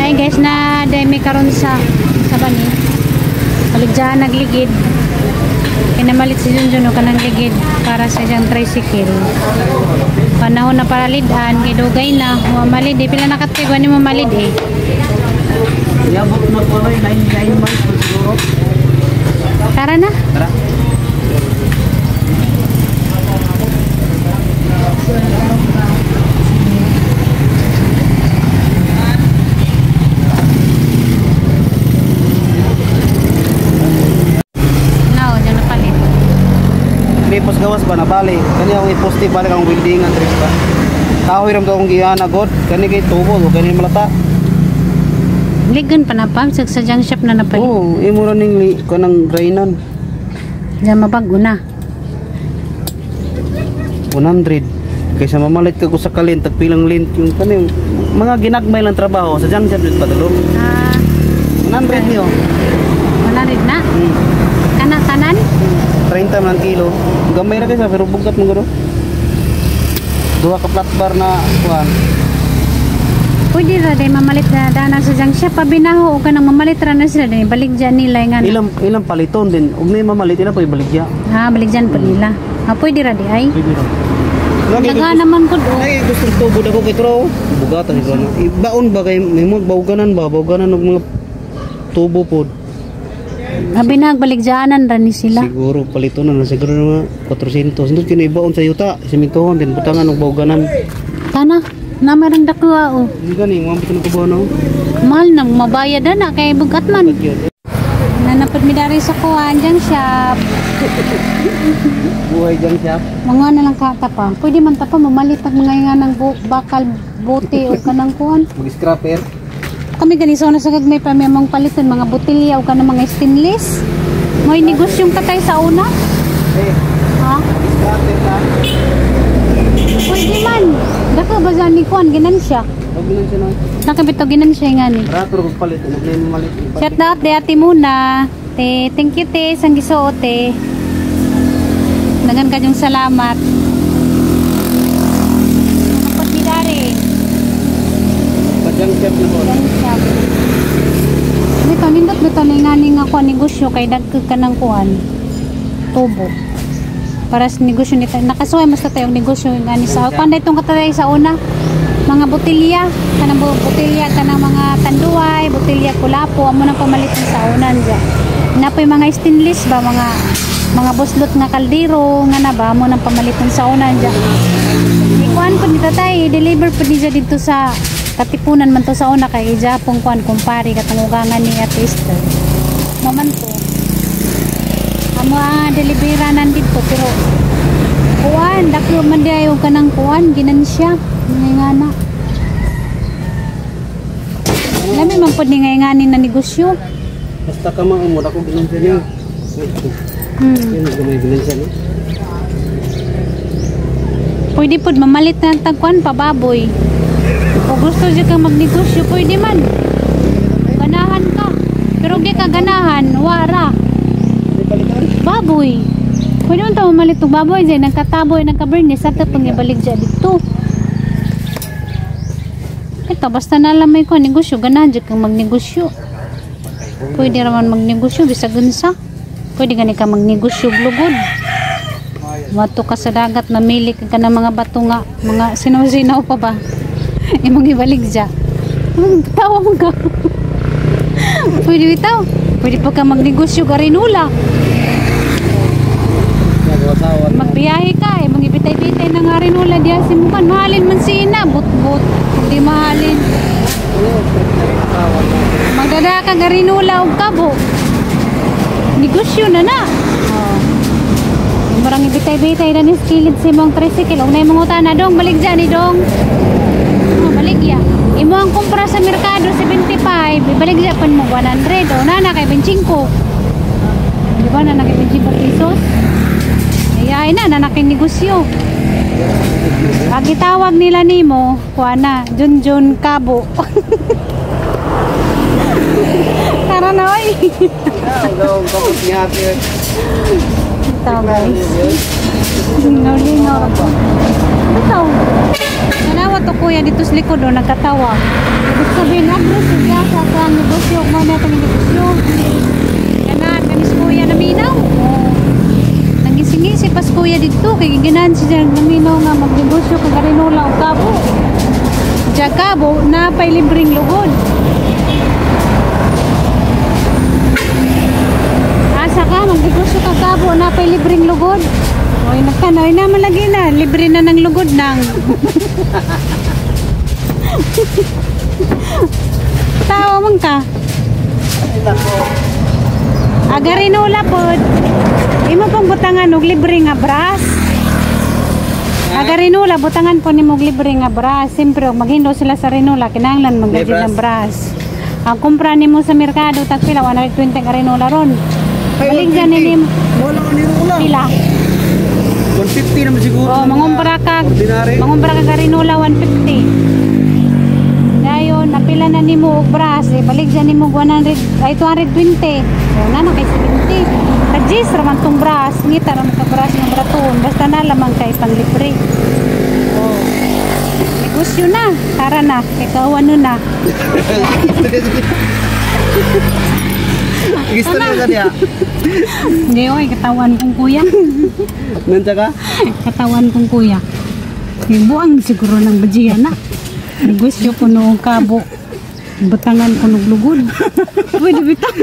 Ay guys, na demi karon sa bani. Baligyan nagligid. Kinamalit si Junjun og kanang ligid para sa iyang tricycle. Panahon na para lidan kay dugay na mamalid eh. Pila na katuig wani mamalid eh. Yabot na ko 9 months na siguro. Tara na. Tara. No, dyan na palit. May gawas ba na bali? Kani akong iposte balik ang building ang tres ba. Kahoy ram to akong gihana god. Kani kay tubo kani malata. Ligan pa na pa sa junk shop na napalit. Oo, imo ra ning kanang grainan. Diyan mabago na. 100. Kaysa mamalit ka ko sa kalin, tagpilang lint yung kani mga ginagmay lang trabaho sa junk shop dito padulong. Ah, 100 niyo. 100 na. Kana tanan? 30 man ang kilo. Gamay ra kaysa pero bugat mo guro. Duha ka flat bar na kuan. Pwede ra day mamalit na dana sa junk shop pabinaho og kanang mamalit ra na sila day baligyan nila nga. Ilang ilang paliton din. Ug nay mamalit ila pa ibaligya. Ha, baligyan pa nila. Ha, pwede ra di ay. Pwede ra. Daga naman gud oh. Ay, gusto tubo dako kay tro. Bugatan siguro na. Ibaon ba kay may mga bawganan ba? Bawganan og mga tubo pod. Abi na baligyanan ra ni sila. Siguro palitonan na siguro mga 400. Indot kini ibaon sa yuta, simintohon din butangan og bawganan. Tana, na merang dakuha oh. Hindi gani, mo ang tubo no. Mahal nang mabayad na kay bugat man. Yun. Nanapod mi dari sa kuan junk shop. Buhay dyan siya. Mga na lang ka pa. Pwede man ta pa mamalit ang mga nga ng bakal bote o kanang kuan. Mag-scrapper. Kami gani sa una sa gagmay pa may among paliton mga botelya o kanang mga stainless. May negosyong katay sa una. Eh, Ha? scrapper ka. Pwede man. Dako ba dyan ni kuan ginansya. Huwag lang siya na. Nakabito ginansya nga ni. Rato kog palit, ug nay mamalit. Shout out de ate muna. Te, thank you te, sang gisuot te. Dagan kayong salamat. Napot ni dari. Pajang chef na po. Junk shop. Dito, nindot bito ni nga ni nga kuan negosyo kay dagkag ka ng kuan. Tubo. Para sa negosyo nito. Nakasuway mas tayong negosyo nga ni sa kuan itong katay sa una. Mga botelya, kanang botelya kanang mga tanduay, botelya kulapo, amo nang pamalit sa una diya. Napoy mga stainless ba mga buslot nga kaldero nga na ba amo nang pamaliton sa una diya. Ikuan po ni tatay, deliver po niya dito sa Katipunan man to sa una kay ija pong kuan kumpare katungugangan ni Ate Esther. Maman to. Amo delibera nan dito pero kuan dako man di ayo kanang kuan ginansya nga na. Lami man pod ni nga na negosyo. Basta ka man mo dako ginansya niya. Yan gamay ginansya niya. Pwede pod mamalit na ang tagkuan pababoy. Kung gusto siya kang magnegosyo, pwede man. Ganahan ka. Pero di ka ganahan, wara. Baboy. Pwede man ta mamalit og baboy dyan. Nagkataboy, nagkabernis, at pang ibalik dyan dito. Ito, basta nalamay ko, negosyo, ganahan dyan kang magnegosyo. Pwede raman magnegosyo, bisag unsa. Pwede gani ka magnegosyo glugod. Mato ka sa dagat, mamili ka ng mga bato nga, mga sinaw-sinaw pa ba? Imong ibalik dya. Tawa mo ka. Pwede bitaw. Pwede pa ka magnegosyo garinula. Magbiyahe ka, imong ibitay-bitay ng arinula diya si mukan. Mahalin man si ina, but-but. Hindi mahalin. Magdada ka garinula og kabo. Negosyo na na. Oh. Marang ibitay-bitay na ni skilid si mong tricycle. Og nay mga na dong, balik dyan ni dong. Oh, balik ya. Imo ang kumpra sa merkado 75, ibalik dyan pan mo 100. O nana kay 25. Di ba na kay 25 pesos? Ay, ay na, na kay negosyo. Pag itawag nila nimo, kuha na, Junjun Kabo. Tara na, oy. Ito guys. Lingaw-lingaw. Ito. Nanawa to kuya dito sa likod, oh, nagkatawa. Ibig sabihin, agro siya. kay ginahan siya naminaw nga magnegosyo kag Arenula og kabo. Diya kabo na pay libreng lugod. Asa ka magnegosyo kag kabo na pay libreng lugod. Oy nagtanoy na malagi na libre na ng lugod nang. Tawa man ka. Ay nako. Agarinola pod. Imo pong butangan og libre nga bras. Agarinola butangan po nimo og libre nga bras. Siyempre og maghindo sila sa Rinola kinahanglan May magdala bras. ng bras. Ang kumpra nimo sa merkado tag pila 120 ang Rinola ron. Baligyan ni nimo Wala ka nirula. pila. 150 naman siguro. Oh, mangumpra ka. Ordinary. Mangumpra ka Rinola 150. Dayon napila na nimo og bras, eh, baligyan nimo og 100 ay 220. O na na kay 70. Tag-gis ra man tong bras, ngita ra man ka bras ng bratuon, basta na lamang kay panglibre. Oh. Negosyo na, tara na, kay kawan na. Gusto na ka niya. Hindi oy, katawan kong kuya. Nandiyan ka? Katawan kong kuya. Yung buang siguro ng bajiya na. Negosyo ko noong kabo. Butangan ko nog lugod. Pwede bitaw.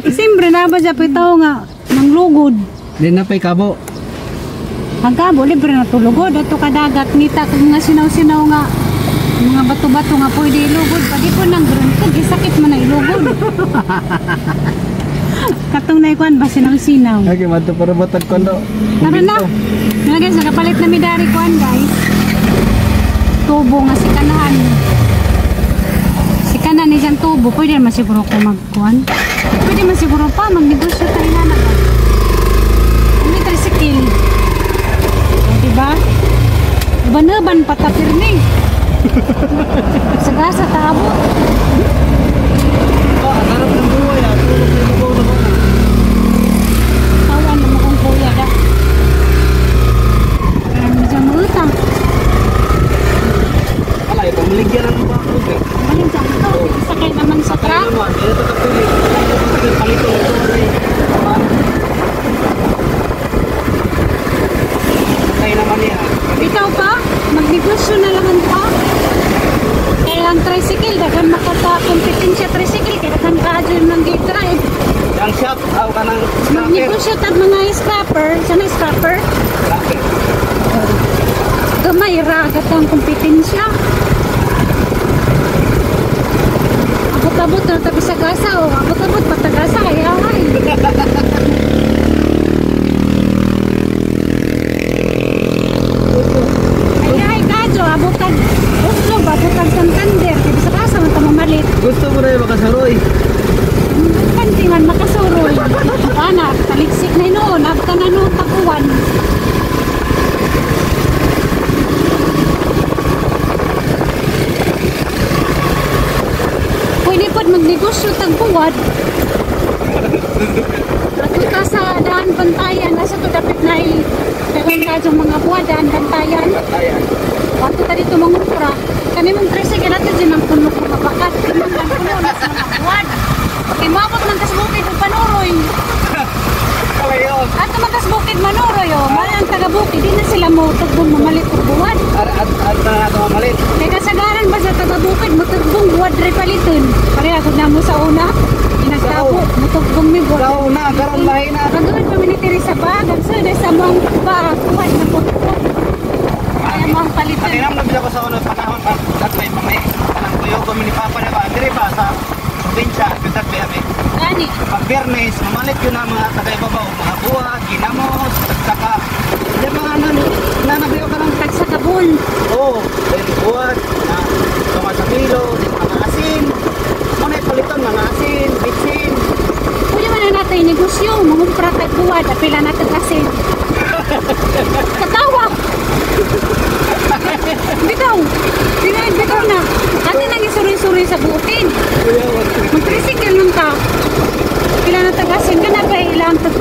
Siyempre na ba siya pitaw nga ng lugod. Di na pa'y kabo. Ang kabo, libre na tulugod. Ato kadagat, ngita kag mga sinaw-sinaw nga mga bato-bato nga pwede ilugod. Pwede po nang gruntog, isakit man na ilugod. Katong na ikuan ba sinaw-sinaw. Okay, madto para batag kondo. Tara na. Nga guys, nakapalit na midari kuan guys. Tubo nga si kanahan. Si kanan ni siyang tubo. Pwede naman siguro ko magkuan. Pwede man siguro pa magnegosyo tayo na na. May tricycle. O, diba? Banaban patapir ni. Sagasa taabo. Ah, sarap ng buhay ah. Tulog na yung na ko. Tawan na mo kong kuya da. Parang medyo mautang. Wala, ito, maligyan ng bakod eh. Malin sa ito. Sakay naman sa truck. Naman, ito kapili. Ito palito ito. Kaya naman niya. Ikaw pa, magnegosyo na lang pa. Kaya ang tricycle, daghan makaka-kompetensya tricycle, kaya daghan ka dyan ng gate drive. Ang shop, aw ka ng scrapper. Magnegosyo tag mga scrapper, sana scrapper? Scrapper. Gamay ra ang kompetensya. Abot-abot na tabi sa gasa o abot-abot patagasa ay ay. Ay ay kadyo abot kag Oslo abot kag Santander kay sa gasa man ta mamalit. Gusto mo na yung makasaroy. Kanti man makasuroy. Ana, taliksik na noon, abta na noon takuan. Pwede pod magnegosyo tagbuwad. Ato ta sa daan bantayan, nasa to dapat na dagan ka mga buwad daan bantayan. Ayan. Ato ta dito mangumpra. Kani mong tricycle ato dyan ang puno ko mabakat. Kani ang puno na sa mga buwad. Kay maabot man tas bukid ug panuroy. Kalayo. Ato man tas bukid manuroy oh. Mali ang taga bukid di na sila mo tugbong mamalit og buwad. At na nato mamalit. Kay kasagaran ba sa taga bukid mo tugbong buwad re paliton. Pareha gud na mo sa una. Inagtabo, mutugbong mi buwad. Daw na, karon lahi na. Pagod pa minitiri sa bagan, so sa mong ba, kuwan na po. Kaya mong palitan. Patinam na bila ko sa unang panahon pa. At may pamay. Kanang tuyo ko ni Papa na ba. Dire ba sa probinsya, Pitat Biabe. Gani, Pag Biyernes, mamalit yun ang mga taga-ibabaw. Mga buwa, ginamos, tagsaka. Di mga nananabiyo ka ng tag sa kabul. Oo, dahil buwan, na tunga sa kilo, di mga asin. Muna paliton, mga asin, bitsin. Pwede man na natin negosyo, mangumpra tag buwad, apila natin asin. Katawa! Bitaw! Bitaw, bitaw na. Ate nang isuroy-suroy sa bukid. Mag-tricycle lang ka. Pila na tag asin ka na pa ilang tag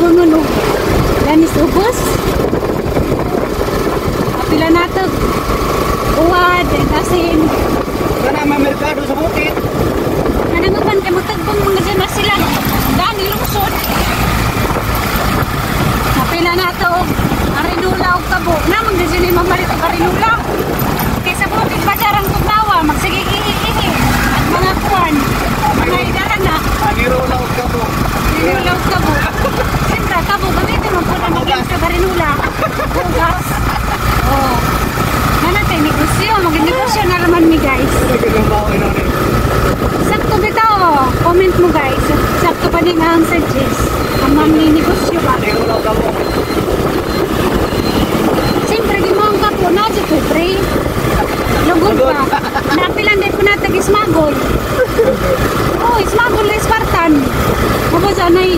sa anay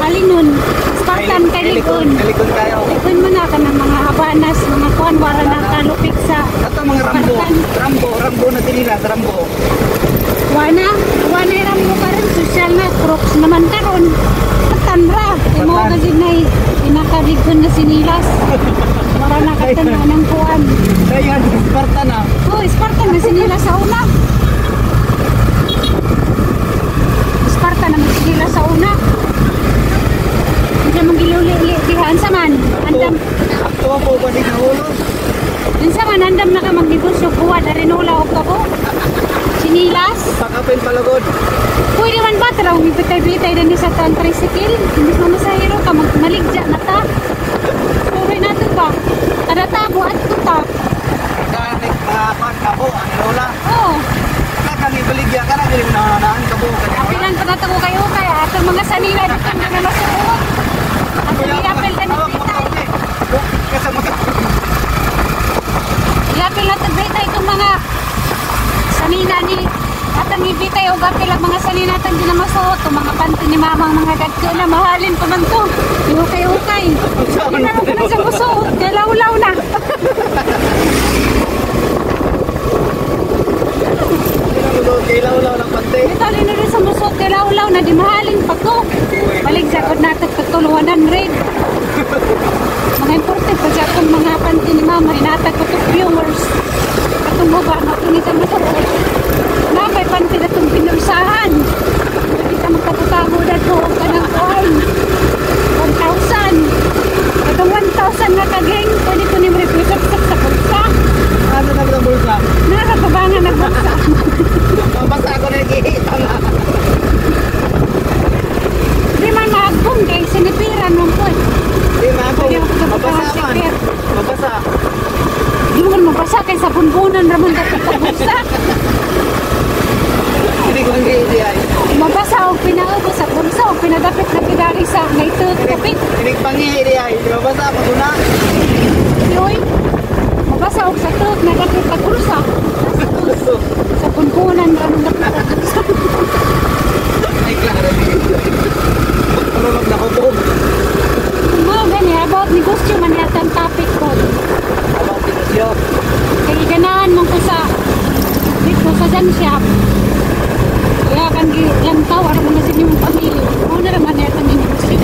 alinon. Spartan kay Likon. Likon kayo. Likon mo na ka ng mga habanas, mga kuan wara na kalupik sa Ato mga Rambo. Spartan. Rambo, Rambo na sinilas, Rambo. Wana, wana ram mo karon social na crocs naman karon. Spartan ra. Imo Spartan. ka gid nay pinakaligon na sinilas. Wara na katan ng kuan. Dayan, Spartan na. Oh, Spartan na sinilas sa una. Spartan na sinilas sa una. Hindi mong giluli diha unsa man. Andam Ato po ba di nahulog? unsa man andam na ka magnegosyo kuha darinola og kabo. Sinilas. Pakapin palagod. Pwede man ba tara ug bitay-bitay din sa tan tricycle? Imbis mo masahero ka magmaligja na ta. Suri na to ba? Kada tabo at ta. Kanik mga pan kabo ang lola. Oh, Kani baligya ka na dili na naan kabo kani. apilan pa nato ko kayo kaya atong mga sanila dito na na masuot. Atong iapil na ni bitay. Kasi mga Iapil na to bitay itong mga sanina ni atong ibitay og apil ang mga sanina atong di na masuot. Itong mga panty ni mamang mga dagko na mahalin pa man to. Ihukay-hukay. Hindi na ko na sa musuot. Kaya lawlaw na. Kailaw-law ng pante. Ito rin rin sa musok kay lawlaw na di mahalin pa to. Balik sa kod natin patulo 100. Mga importe pa sa akong mga panty ni mama, inatag ko to viewers. Atong mo ba, matungi sa musok. Na may panty na itong pinulsahan. Pwede ka magtago-tago na to ka ng kuhan. 1,000. Itong 1,000 nga kageng, pwede ko ni represent sa bulsa. Ano na ang bulsa? Nasa pabangan na bulsa. Mabasa ako na nakikita na. Di man maagbong kay sinipiran mo po. Di ma ako. Pwede ako Mabasa sa man. sipir. Mabasa. Di mo kan mabasa kay sa bunbunan ramon dapat pabulsa. Hindi ko ang ay. Mabasa og pinaubos sa bulsa og pinadapit na pidari sa naitut kapit. Hindi pangihi di ay. Di mabasa maguna. Yoy. Mabasa og sa tut na dapit sa bulsa. Sa bunbunan ramon dapat sa bulsa. Ay klaro. Tulog na ko. Mo gani about negosyo man yata ang topic ko. About negosyo. Kay ganahan mo ko sa dito sa Jan Shop. Kaya kan gi lantaw aron mo na sa inyong pamilya. Mo na raman yata ang negosyo.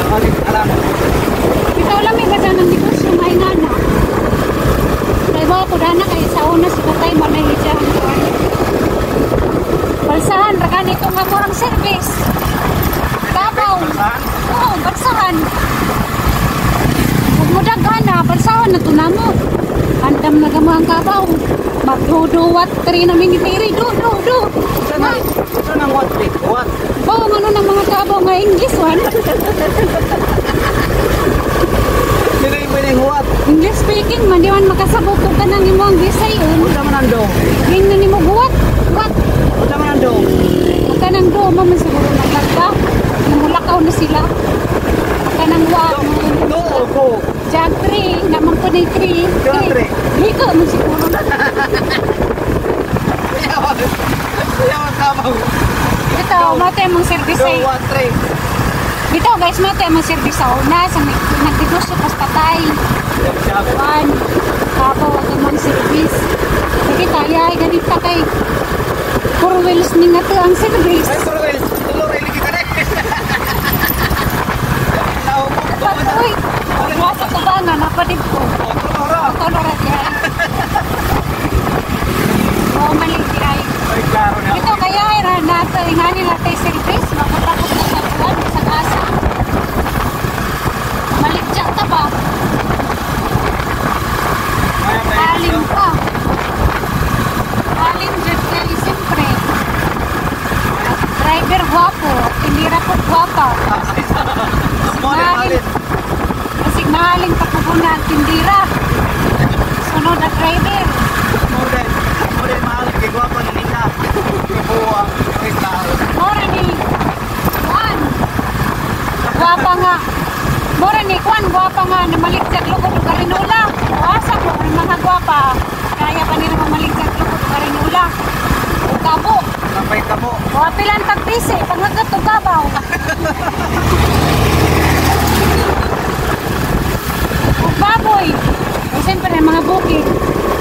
Alam alam. Ikaw lang may basta ng negosyo, may nana. Kaya ba ako dana kay sa una si tatay mo na hidya ang kuwan. Balsahan, ra ganito nga murang service. Tabaw. Saan? Oo, balsahan. Huwag mo daghan na, balsahan na to na mo. Andam na gamo ang kabaw. Magduduwat, tri na mingitiri, do, do, do. Saan na? Saan ang what? What? Bawo ano ng mga kabaw nga English one. Sino yung pwedeng what? English speaking man, di man makasabot og kanang imong gisayon. Unsa man ang do? Ring na nimo buwat, buwat. Unsa man ang do? Ang kanang do mo man siguro naglagba. Namulakaw na sila. Ang kanang wa Do o go? Jag 3, naman po na 3. Jag three. Liko man siguro. Kuyawan. Kuyawan tama. Ito, mate mong service Do ay. what three? Dito guys, mate mong service sa una sa nagdegosyo pas patay. One, kapo ang mong service. Sige tayo ay ganita kay four wheels ni nga to ang service. Ay, sorry, Will. Tulo, really kita na. Uy, wasa ko ba nga napadib ko. Tulo, ra. Tulo ra diha. Oo, mali diha. Ay, klaro na. Ito kaya ay ra nato ingani na tay service makatapos na sa buwan sa asa. Maligya ta ba? Alim pa. Alim jud kay siyempre. Driver guwapo, tindira po guwapa. Malin. Kasi mahaling pakubuna ang tindira. Sunod na driver. Model. Model mahal. Kay gwapo na nila. Ibuwa. Kay tao. Mora ni Juan. Guwapa nga. Mora ni Juan, guwapa nga na maligtag lugod og karinula. Asa ko ang mga guwapa. Kaya pa nila mamaligtag lugod og karinula. O kabo. Napay ka mo. O apilan pag pisi, paghagat og kabaw. O baboy. O siyempre, ang mga bukid,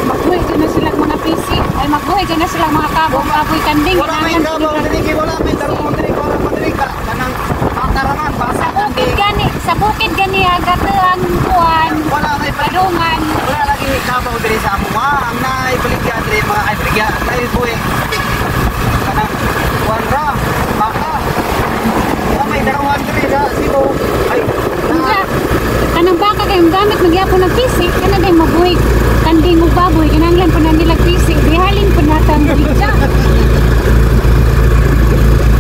magbuhi dyan na sila mga pisi. Ay, magbuhi dyan na sila mga kabaw, baboy, kanding. Wala may Kinahanglan kabaw sila. diri, wala may tarong diri, wala pa diri ka. Kanang pataraman, basa Sa bukid gani agad ang kuan, Wala may padungan. Wala lagi kabaw diri sa amo. Ang naay baligya diri mga ay baligya, naay buhi. Kanang kuan ra, baka. Wala may daruhan diri sa Cebu. Ay, Unsa? Kanang baka kay gamit magyapon ng pisi, kana day mabuhi kanding ug baboy, kinahanglan pa na nila pisi, dihalin pa nata ang baligya.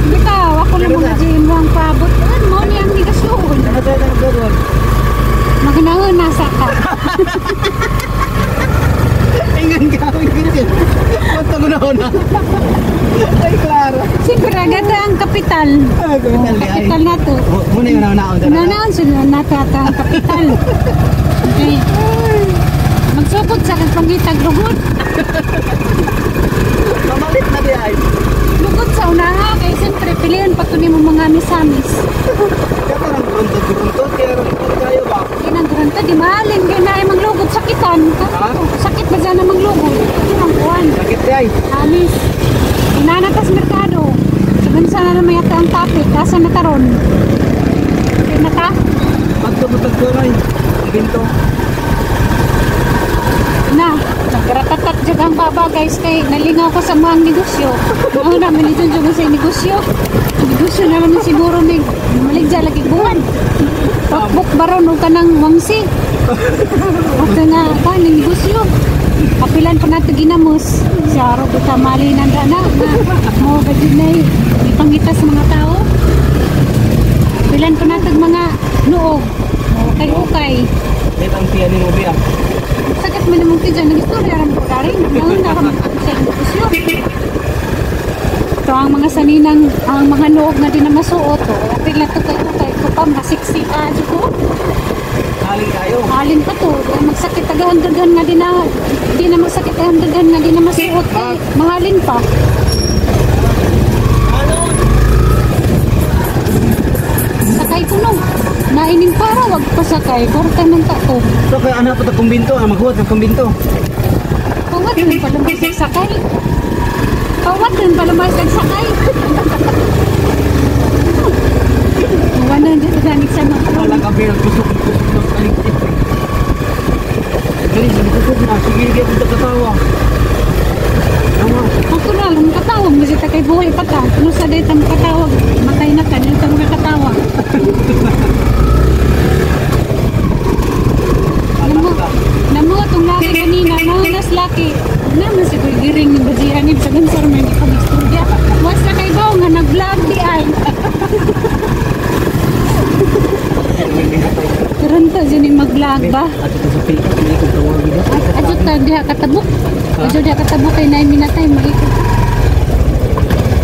Bitaw, ako lang mga gym ang paabot. Ano mo niya ang negosyon? Ano tayo nang gagawin? Magnahon nasa ka. Ingan ka, ingan ka. Ba't ako na na? Ay, klaro. Siyempre, agad ang kapital. Ay, kapital di ay. Kapital na to. Muna yung naon na. Nanaon sila natata ang kapital. Okay. Magsugod sa kang pangitag lugod. Mamalit na di ay. Lugod sa unaha kay siyempre pilihan pa to nimo mga misamis. Kaya parang gruntod-gruntod, kaya gruntod kayo ba? Kinang granta di mahalin kay naay manglugod sakitan. Ha? Sakit ba dyan na manglugod? Kinang kuan. Sakit di ay. Amis. Inanatas merkado. Sa bansa na naman yata ang topic. Asa na taron? Okay na ta? Pagkabutag ko ay. Binto. Na, nagratatat jud ang baba guys kay nalingaw ko sa mga negosyo. Mao na man ito jud sa negosyo. Negosyo na naman siguro may maligya lagi buwan. Pakbok baron og kanang wangsi. At nga pa ning negosyo. Kapilan pa nato ginamos. Sa aro buta mali nanda na na mo ba jud na ipangita sa mga tao. Kapilan pa nato mga noog. Okay, okay. May ang tiyan ni Ruby ah. Sakit man namang tidyan, nag-istorya rin po rin. Ngayon na kami sa negosyo. Ito ang mga saninang, ang mga noog na di na masuot. Oh. Apil na to kay kay ko pa, masiksi ka. Diyos ko, Haling kayo. alin pa to. Di na magsakit tagahan-daghan nga di na magsakit tagahan-daghan nga di na masuot. Kay, mahalin pa. Sakay ko no. Naining para, wag pa sakay. Kurta ng kato. So kaya anak pa kumbinto, ah, maghuwat ng kumbinto. Pawat rin pala mas sakay. Pawat rin pala mas sakay. Wala na dyan ganik sa mga Wala ka pero kusok kusok ng kaligtip. Dali, kusok na. Sige, sige, punta katawa. Tama. Ako na lang katawag. Masita kay buhay pa ka. Ano sa dito ang katawag? Matay na ka. Nito mga katawag. Namo, namo itong laki kanina. Nahunas laki. Naman si Kuya Giring ni Bajian ni sa gansar man ni pag-istorya. Basta kay Bao nga nag-vlog di ay. Karon ta dyan yung mag-vlog ba? At ito sa pil, hindi ko tawag dito. Adyo ta diha katabok. Adyo diha katabok kay nay minatay maikot.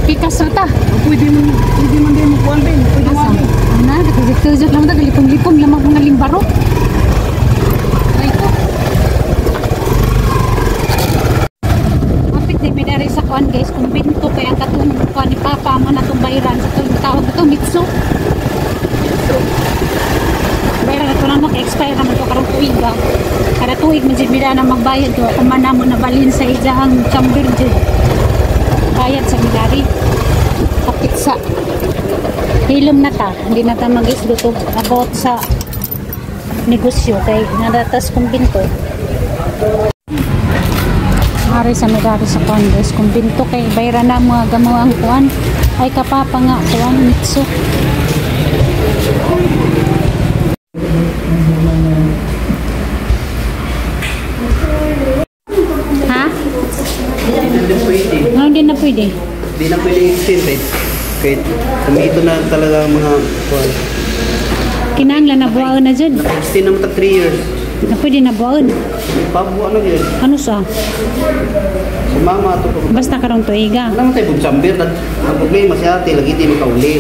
Pikas ta. Pwede man din mo kuwan din. Pwede Asa? man din. Ana, nakajud lang ta galipon-lipon lamang mga limbaro. Ay ko. Apit di midari sa kuan guys, kumbinto kay ang katong kuan ni Papa mo na tong bayran sa tong tawag ito mitso. Bayran na to lang maka-expire naman to karong tuig ba. Kada tuig man jud mida na magbayad do ako man namo nabalhin sa iyang chamber jud. Bayad sa midari. Kapit sa hilom na ta, hindi na ta mag-isdo to about sa negosyo kay nadatas kumbinto. Ari sa medari sa kuan guys, kumbinto kay bayra na mga gamo ang kuan. Ay kapapa nga kuan mitso. Ha? Hindi pwede. Ano hindi na pwede? Hindi na pwede extend eh. Kahit kumito na talaga ang mga kuwan. Kinahanglan na buwaon na dyan. Extend naman ta 3 years. Na pwede na buwaon. Pabuan na yun. Ano sa? Si mama to. Basta karong tuiga. Wala man tayo bugsamber. Ang problema siya ate, lagi di makauli.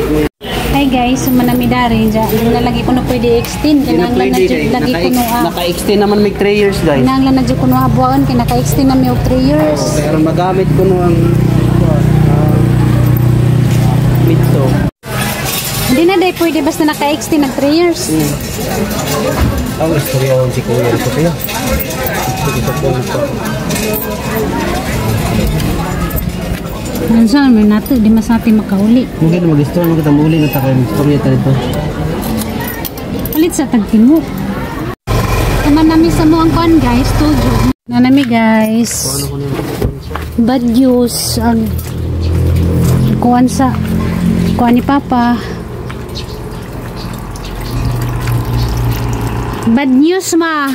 Hi guys, sumanamidari dyan. Hindi na lagi ko na pwede extend. Hindi na Kinahanglan na pwede. dyan Kay. lagi ko no ah. Naka-extend naman may 3 years guys. Kinahanglan na dyan ko no habuan. Kaya naka-extend na may og 3 years. Pero magamit ko no ang Midto. Hindi na day pwede basta naka-extend ng 3 years. Ang istorya si Kuya ito kaya. Ito po ito. Ano man nato di mas natin makauli. Mungkin mag-istorya mo kita muli na ta kay istorya ta dito. Palit sa tagtimo. Kuman nami sa mo ang kuan guys, tujo. Nanami guys. Bad news ang kuan sa kuan ni Papa. Bad news ma.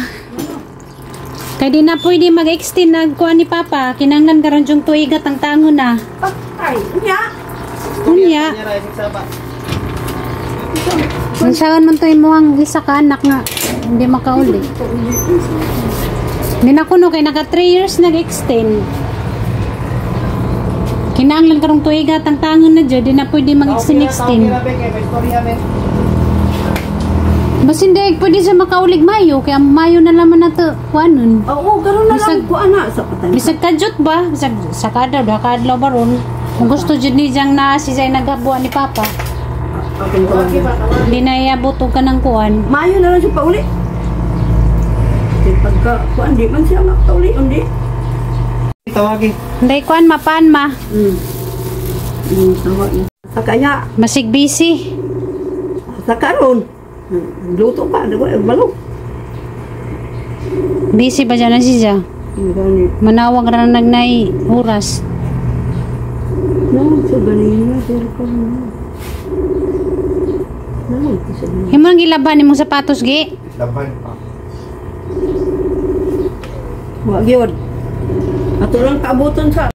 Kay di na pwede mag-extend nag kuan ni Papa. Kinanglan karon yung tuigat ang tango na. Ay, unya. Unya. Unsaon man to imong isa ka anak nga hindi makauli. Hindi na kuno kay naka 3 years nag-extend. Kinahanglan karong tuiga tang tangon na jud, di na pwede mag-extend extend. Bas hindi pwede siya makaulig Mayo kaya Mayo na laman na to kuanon. Oo, karon na lang ko ana sa patan. Bisag kadyot ba? Bisag sa kada duha ka adlaw ba ron? Kung gusto jud ni diyang naa si Zay naghabuan ni Papa. Hindi na iabot og kanang kuan. Mayo na lang siya pauli. Kay pagka kuan di man siya makauli undi. Tawagi. Hindi kuan mapan ma. Tawa niya. Sa kaya, Masig busy. Sa karon. Luto pa, di ko balok. Busy ba dyan na siya? Gani. Manawag ra na nagnay oras. No, sa ganina pero ko. No, sa ganina. Himo ang gilaban nimong sapatos gi. Laban pa. Wa gyud. Ato lang kaabuton sa